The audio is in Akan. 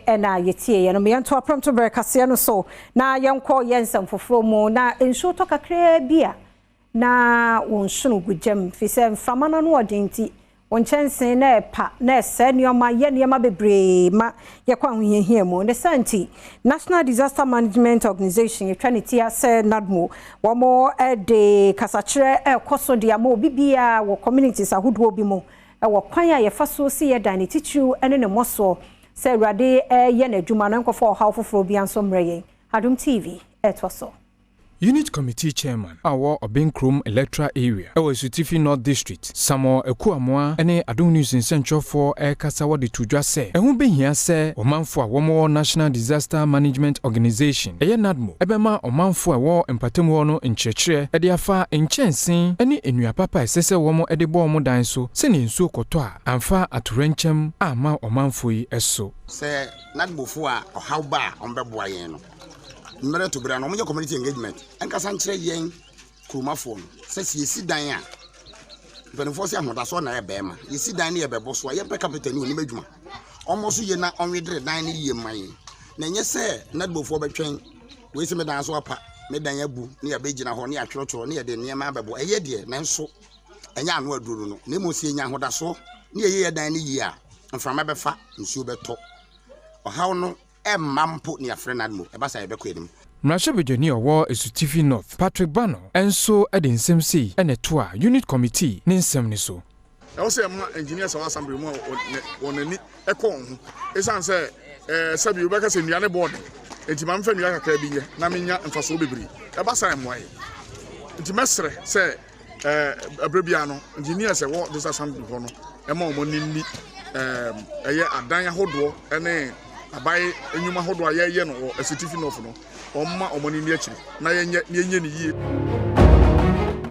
Ɛna yɛtie yɛn no, yɛnto aprɔmto berɛ kaseɛ no so na yɛnkɔ yɛn nsɛm foforɔ mu. Na nsuo tɔ kakraa bi a, na wɔn nsono gu gyam, fi sɛ mframa no ano ɔden, nti wɔn nkyɛnsee na ɛpa na ɛsɛe nneɛma, yɛ nneɛma bebree ma yɛkɔ ahohiahia mu. Ne saa nti, National Disaster Management Organization, yɛtwa ne ti asɛ NADMO, wɔn de kasakyerɛ ɛrekɔ so de ama obi biara wɔ communities ahodoɔ bi mu ɛwɔ kwan a yɛfa so si yɛ dan ne titiriw ne ne mmɔsoɔ, sɛ Awurade ɛyɛ n'adwuma no, nkɔfɔ ɔhaw foforɔ bi nso mmerɛ yɛn. Adom TV ɛtoa so. Unit Committee Chairman a wɔ Ɔbenkurom Electoral Area ɛwɔ Asutifi North District, Samuel Akuamoa, ne Adom News nsɛntwerɛfoɔ ɛrekasa, wɔde to dwa sɛ ɛho bɛhia sɛ ɔmanfoɔ a wɔwɔ National Disaster Management Organization, ɛyɛ NADMO, ɛbɛma ɔmanfoɔ a ɛwɔ mpatamu hɔ no nkyerɛkyerɛ ɛde afa nkyɛnsee ne nnua papa a ɛsɛ sɛ wɔn de bɔ wɔn dan so, sɛnea nsuo kɔtɔ a amfa atoyerɛnkyɛm amma ɔmanfoɔ yi so. Sɛ NADMOfoɔ a ɔhaw ba a ɔmbɛboa yɛn no, mmerɛ to berɛ no, ɔmonyɛ community engagement ɛnkasa nkyerɛ yɛn kuromafoɔ no sɛ yɛsi dan a, mpanimfoɔ sɛ ahodasoɔ na ɛyɛ bɛrima. Yɛsi dan no, yɛbɛbɔ so a, yɛmpɛ carpenter ne onim adwuma, ɔmmɔ so yie na ɔnwedere dan no yie ma yɛn. Na ɛnyɛ sɛ NADMOfoɔ bɛtwɛn wei sɛ me dan so apa, me dan abu, ne yɛbɛgyina hɔ ne yɛatwerɛtwerɛ ne yɛde nneɛma abɛbɔ. Ɛyɛ deɛ, nanso ɛnyɛ ano aduro no. Na mmom sɛ yɛnya ahodasoɔ ne yɛyɛ yɛ dan no yie a, mframa bɛfa, nsuo bɛtɔ, ɔhaw no ɛmma mpo ne yɛafrɛ NADMO. Ɛba saa, yɛbɛkɔ anim. Mmarahyɛbadwani a ɔwɔ Asutifi North, Patrick Bano, nso de nsɛm sei ɛna ɛto a unit committee ne nsɛm ne so. Ɛwɔ sɛ ɛma engineers a wɔ assembly mu a wɔn ani ɛkɔ wɔn ho, ɛsiane sɛ sɛbi wobɛka sɛ nnua ne bɔɔde nti ma mfa nnua kakra bi nyɛ na menya mfasoɔ bebree. Ɛba saa, mmoa yɛ. Nti mɛsrɛ sɛ ɛberɛ biara no, engineers ɛwɔ this assembly hɔ no, ɛma wɔn ani ni ɛyɛ adan ahodoɔ ɛne abae nnwuma ahodoɔ a yɛreyɛ no wɔ Asutifi North no, wɔn ma wɔn ani ni akyiri na yɛnyɛ na yɛnyɛ ne yie.